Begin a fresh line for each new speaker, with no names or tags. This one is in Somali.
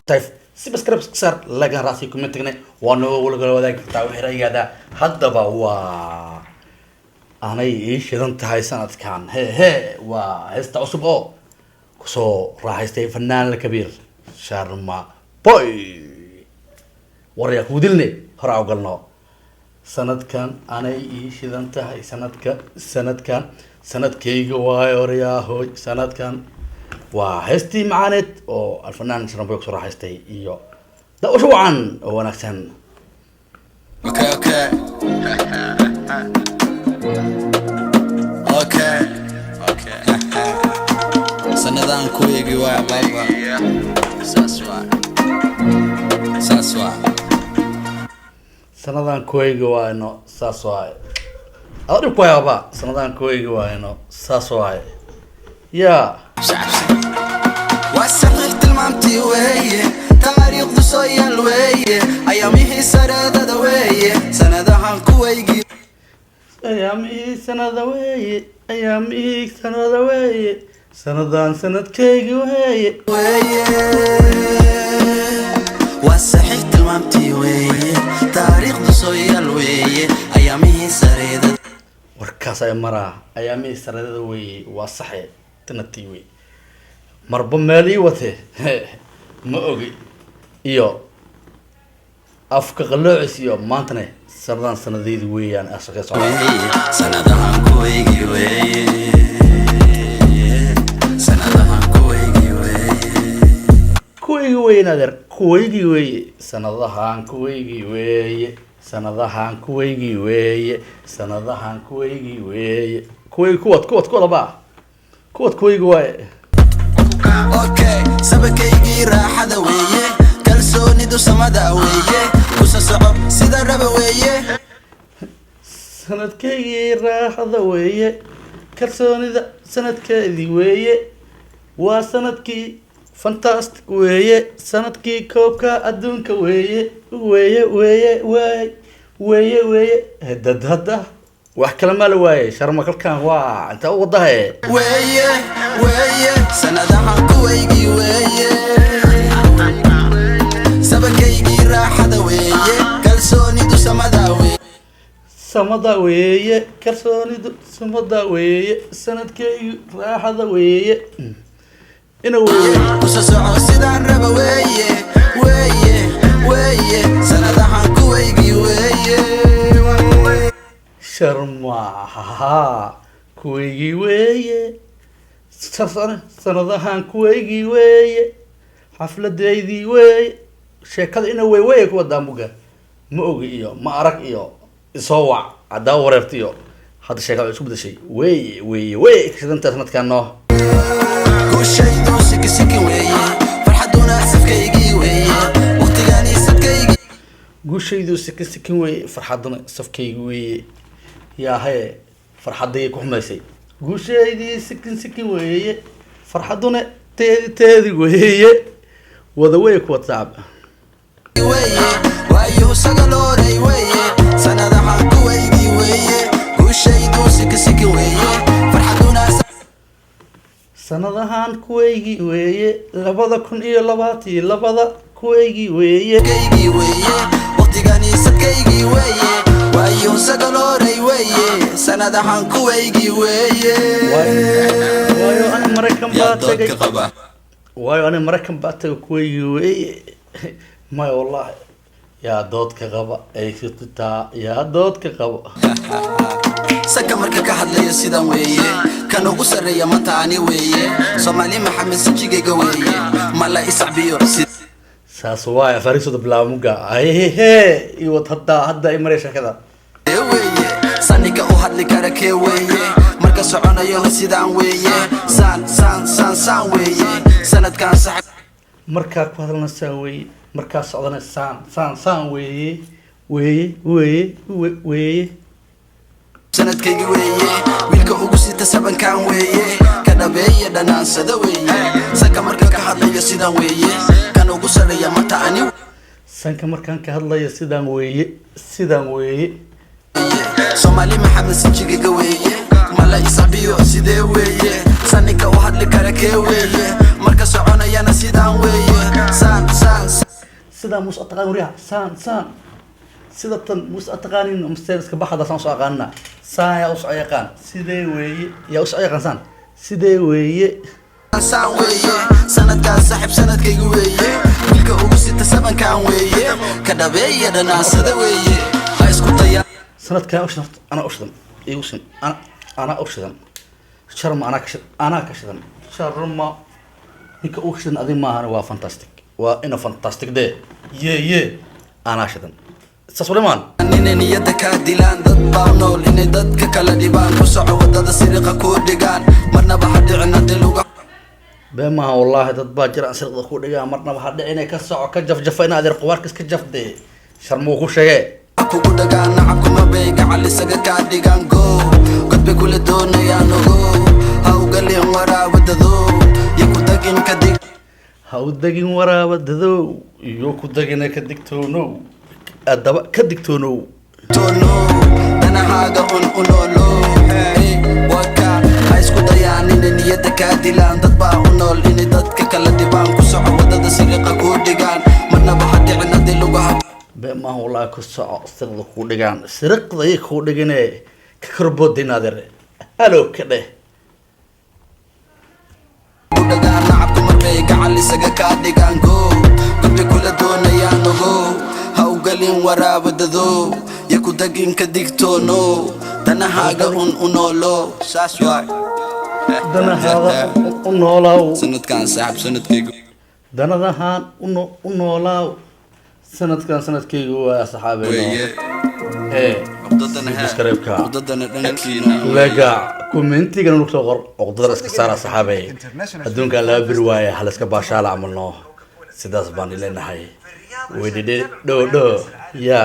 Tahay subscribe saar, laga raasi, comment tagnay waa noo wala wadaagi kartaa wixii ra'yigaada. Haddaba waa anay ii shidan tahay sanadkan. He he, waa heesta cusub oo kusoo raaxaystay fanaan kabiir Sharma Boy. Waryaa kudilne, hore aan galno. Sanadkan anay ii shidan tahay, sanadka sanadkan sanadkayga waayo. Waryaahoy, sanadkan waa heestii macaaneed oo alfanaan Sharma Boy kusoo raaxaystay iyo daawasho wacan oo wanaagsan.
Okay. Sanadaan ku eegi waa baba. Saas waa. Saas waa.
Sanadan kuwaygi waayno, saas waaye. Adoo dhib ku hayaba, sanadan kuwaygi waayno, saas waaye ya.
Waa saxiix tilmaamtii weeye, taariikhdu soo yaal weeye, ayaamihii sareedada weeye, sanadahan kuwaygii.
Ayaamihii sanada weeye, ayaamihii sanada weeye, sanadan sanadkaygi weeye.
Weeye, waa saxiix tilmaamtii weeye, taariikhdu soo yaal weeye, ayaamihii sareedada.
Warkaas ay maraa, ayaamihii sareedada weeye, waa saxe tanatii wey. Marba meel ii wate ma ogi iyo afka qaloocis iyo maantane sanadan sanadaydi weeyaan ashaqee socda.
Weeye, sanadahan kuwaygii weeye, sanadahan kuwaygii weeye.
Kuwaygii weeye, adeer, kuwaygii weeye, sanadahan kuwaygii weeye, sanadahan kuwaygii weeye, sanadahan kuwaygii weeye, kuwaygi kuwad kuwad kuwadaba kuwad kuwaygi waaye.
Okay, sabakaygii raaxada weeye, kalsoonidu samada weeye, kusa soco sida raba weeye.
Sanadkaygii raaxada weeye, kalsoonida sanadkeedii weeye, waa sanadkii fantastic weeye, sanadkii koobka adduunka weeye, weeye weeye weeye weeye weeye. Dad hadda wax kale maa la waayey? Sharma kalkan waa intaa u wadahe.
Weeye weeye, sanadahan kuwaygii weeye, sabakaygii raaxada weeye, kalsoonidu samada weeye.
Samada weeye, kalsoonidu samada weeye, sanadkaygu raaxada weeye, ina weeye.
Kusa soco sidaan raba weeye, weeye weeye, sanadahan kuwaygii weeye.
Sharma ha kuwaygii weeye, sanadahan kuwaygii weeye, xafladeydii weeye, sheekada ina wey wey kuwa daamuga ma ogi iyo ma arag iyo isoo wac haddaa wareerta iyo hadda sheekada way isku bedeshay. Weeye weeye wey, kashidanta sanadkan no.
Guushaydu sikisiki weeye, farxaduna safkaygii weeye, waqtigani sadkaygii.
Guushaydu sikin sikin weeye, farxaduna safkaygi weeye. Yaahaye, farxaddayay ku xumaysay. Guushaydii sikin sikin weeye, farxaduna teedi teedi weeye, wada wey kuwa sacab.
Weeye, waayuhu sagaloolay weeye, sanadahan kuwaygii weeye, guushaydu sikisiki weeye, farxaduna
Sanadahan kuwaygii weeye, 2022 kuwaygii weeye.
Kaygii weeye, waqtigani sadkaygii weeye, waayuhu sagaloolay weeye, sanadahan kuwaygii weeye.
Waayo ani Maraykan baa
Yaa
tagay.
doodka qaba?
Waayo ani Maraykan baa tagay, kuwaygii weeye. Maya wallahi, yaa doodka qaba ay sititaa? Yaa doodka qaba?
Saka marka ka hadlayo sidan weeye, kan ugu sarreeya manta ani weeye, Soomaali Maxamed sajigayga weeye, ma la isacbiyo.
Saas waay, fariisooda bilaaba muga hehe iyo hadda hadda ay maray sheekada.
Sidee weeye sanika u hadli kara? Kee weeye marka soconayo sidaan weeye, saan saan saan saan weeye sanadkan sax.
Markaa ku hadalna saan weeye, markaa socdana saan saan saan weeye, weeye weeye weeye.
Sanadkaygi weeye, wiilka ugu sita sabankan weeye, ka dhabeeye dhanaansada weeye, sanka marka ka hadlayo sidan weeye, kan ugu sarreeya mata ani.
Sanka markaan ka hadlayo sidaan weeye, sidaan weeye.
Soomaali Maxamed sijigaga weeye, mala isabiyo. Sidee weeye saninka u hadli kara? Kee weeye marka soconayana sidaan weeye, saan saan.
Sidaa muus taqaan wariyaha, saan saan sida tan muus taqaanin mase iska baxada saan usoo aqaanina. Saan yaa usoo yaqaan? Sidee weeye? Yaa usoo yaqaan saan? Sidee weeye?
Saan weeye sanadkaan, saaxib, sanadkaygu weeye. Wiilka ugu sita sabankan weeye, ka dhabeeya dhanaansada weeye. Ha isku daya.
Sanadkan ushidan horta anaa ushidan, igu sin ana anaa ushidan. Sharma anaa ka shidan, anaa ka shidan. Sharma ninka u shidan adig maahan. Waa fantastic, waa ina fantastic de ye ye anaa shidan, saas walimaan.
Inay niyada kaa dilaan dad baa nool, inay dadka kala dhibaan. Ku soco wadada siriqa kuu dhigaan, marnaba ha dhicin haddii luga.
Been maaha wallaahi, dad baa jira aan siriqda ku dhigaan, marnaba ha dhicine. Ka soco, ka jafjafa in adeer qubaarka iska jafde. Sharma wuu ku sheegee.
Kugu dhagaan nacabkuma bay gacal isaga kaa dhigaan. Go godbay kula doonayaan, ogo. Ha ugalin waraabadado iyo ku dagin ka dig.
Ha u degin waraabadadow iyo ku degina, ka digtoonow. Haddaba ka digtoonow.
Tono danahaaga un u noolo. Waka ha isku dayaan inay niyada kaa dilaan dad baa u nool inay dadka kala dhibaan. Ku soco wadada siriqa kuu dhigaan, marnaba ha dhicin haddii lugaha.
Been maaha wallaahi, ku soco siriqda kuu dhigaan, siriqda ayay kuu dhigine, ka korboodin adeer, halo ka dheh.
Ku dhagaan nacabku marbay gacal isaga kaa dhigaan. Go godbay kula doonayaan, ogo. Ha ugalin waraabadado ya ku dagin, ka digtoono danahaaga un u noolo. Saas waay.
Danahaada u noolaaw.
Sanadkan, saaxib, sanadkaygu.
Danadahaan u noolaaw. Sanadkan sanadkaygu waa, saxaabeeno.
Weeye.
Ee
Cuqdadana hee.
Subscribe-ka.
Cuqdadana dhankiina.
Lega commentigana lagu soo qor. Cuqdada iska saara, saxaabe. Adduunka laba bir waaye, hala iska baashaala camalno. Sidaas baan ileenahay. Weydhidhe dhow dhow ya.